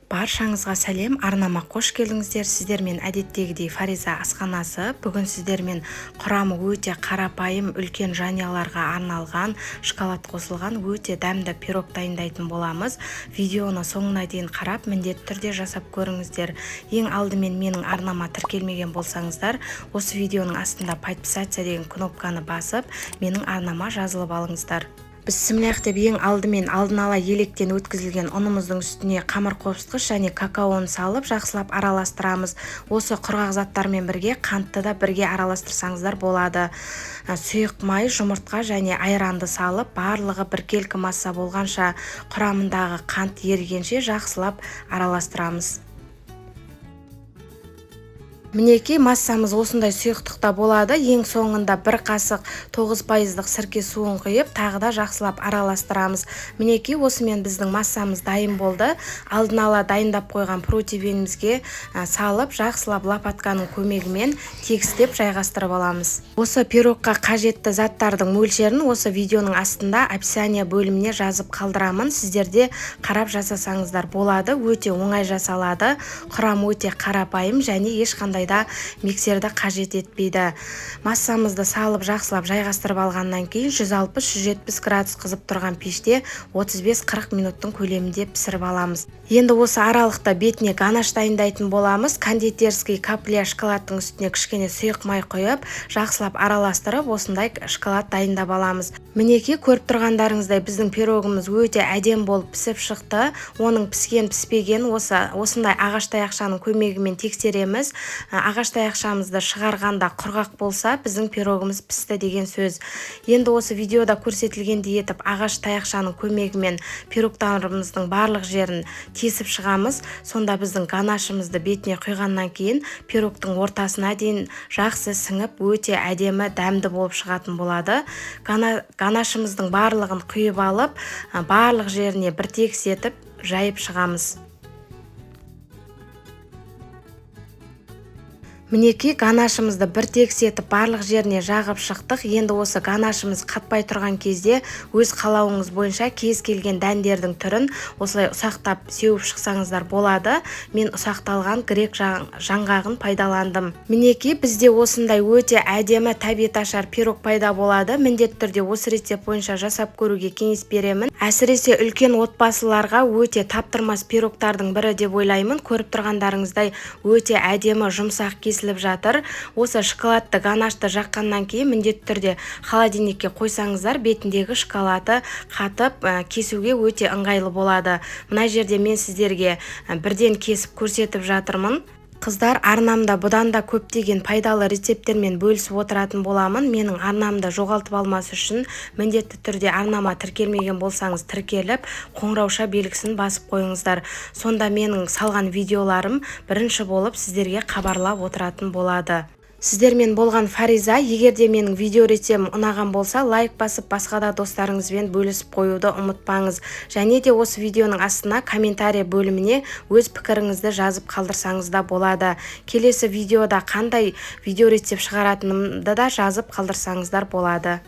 Баршаңызға сәлем, арнама қош келдіңіздер. Сіздермен әдеттегідей Фариза асханасы. Бүгін сіздермен құрамы өте қарапайым, үлкен жанұяларға арналған, шоколад қосылған өте дәмді пирог дайындайтын боламыз. Видеоны соңына дейін қарап, міндетті түрде жасап көріңіздер. Ең алдымен менің арнама тіркелмеген болсаңыздар, осы видеоның астында подписаться деген кнопканы басып, менің арнама жазылып алыңыздар. Бісмілләх деп ең алдымен алдын ала електен өткізілген ұнымыздың үстіне қамыр қопсытқыш және какаоны салып жақсылап араластырамыз. Осы құрғақ заттармен бірге қантты да бірге араластырсаңыздар болады. Сұйық май, жұмыртқа және айранды салып, барлығы біркелкі масса болғанша, құрамындағы қант ерігенше жақсылап араластырамыз. Мінекей, массамыз осындай сұйықтықта болады. Ең соңында бір қасық 9%-лық сірке суын құйып, тағы да жақсылап араластырамыз. Мінекей, осымен біздің массамыз дайын болды. Алдын ала дайындап қойған противенімізге салып, жақсылап лопатканың көмегімен тегістеп жайғастырып аламыз. Осы пирогқа қажетті заттардың мөлшерін осы видеоның астында описание бөліміне жазып қалдырамын. Сіздерде қарап жасасаңыздар болады. Өте оңай жасалады. Құрамы өте қарапайым және ешқандай да миксерді қажет етпейді. Массамызды салып жақсылап жайғастырып алғаннан кейін 160-170 градус қызып тұрған пеште 35-40 минуттың көлемінде пісіріп аламыз. Енді осы аралықта бетіне ганаш дайындайтын боламыз. Кондитерский капля шоколадтың үстіне кішкене сұйық май құйып, жақсылап араластырып, осындай шоколад дайындап аламыз. Мінекей, көріп тұрғандарыңыздай біздің пирогымыз өте әдем болып пісіп шықты. Оның піскен піспеген осындай ағаш таяқшаның көмегімен тексереміз. Ағаш таяқшамызды шығарғанда құрғақ болса, біздің пирогымыз пісті деген сөз. Енді осы видеода көрсетілгендей етіп ағаш таяқшаның көмегімен пирогтарымыздың барлық жерін тесіп шығамыз. Сонда біздің ганашымызды бетіне құйғаннан кейін пирогтың ортасына дейін жақсы сіңіп, өте әдемі, дәмді болып шығатын болады. Ганашымыздың барлығын құйып алып, барлық жеріне бір тегіс етіп жайып шығамыз. Мінекей, ганашымызды бір тегіс етіп барлық жеріне жағып шықтық. Енді осы ганашымыз қатпай тұрған кезде өз қалауыңыз бойынша кез келген дәндердің түрін осылай ұсақтап сеуіп шықсаңыздар болады. Мен ұсақталған грек жаңғағын пайдаландым. Мінекей, бізде осындай өте әдемі тәбет ашар пирог пайда болады. Міндетті түрде осы рецепт бойынша жасап көруге кеңес беремін. Әсіресе үлкен отбасыларға өте таптырмас пирогтардың бірі деп ойлаймын. Көріп тұрғандарыңыздай өте әдемі жұмсақ кесіліп жатыр. Осы шоколадты ганашты жаққаннан кейін міндетті түрде холодильникке қойсаңыздар, бетіндегі шоколады қатып, кесуге өте ыңғайлы болады. Мына жерде мен сіздерге бірден кесіп көрсетіп жатырмын. Қыздар, арнамда бұдан да көптеген пайдалы рецепттермен бөлісіп отыратын боламын. Менің арнамды жоғалтып алмас үшін міндетті түрде арнама тіркелмеген болсаңыз тіркеліп, қоңырауша белгісін басып қойыңыздар. Сонда менің салған видеоларым бірінші болып сіздерге хабарлап отыратын болады. Сіздермен болған Фариза. Егер де менің видео рецептім ұнаған болса, лайк басып, басқа да достарыңызбен бөлісіп қоюды ұмытпаңыз. Және де осы видеоның астына комментарий бөліміне өз пікіріңізді жазып қалдырсаңыз да болады. Келесі видеода қандай видео рецепт шығаратынымды да жазып қалдырсаңыздар болады.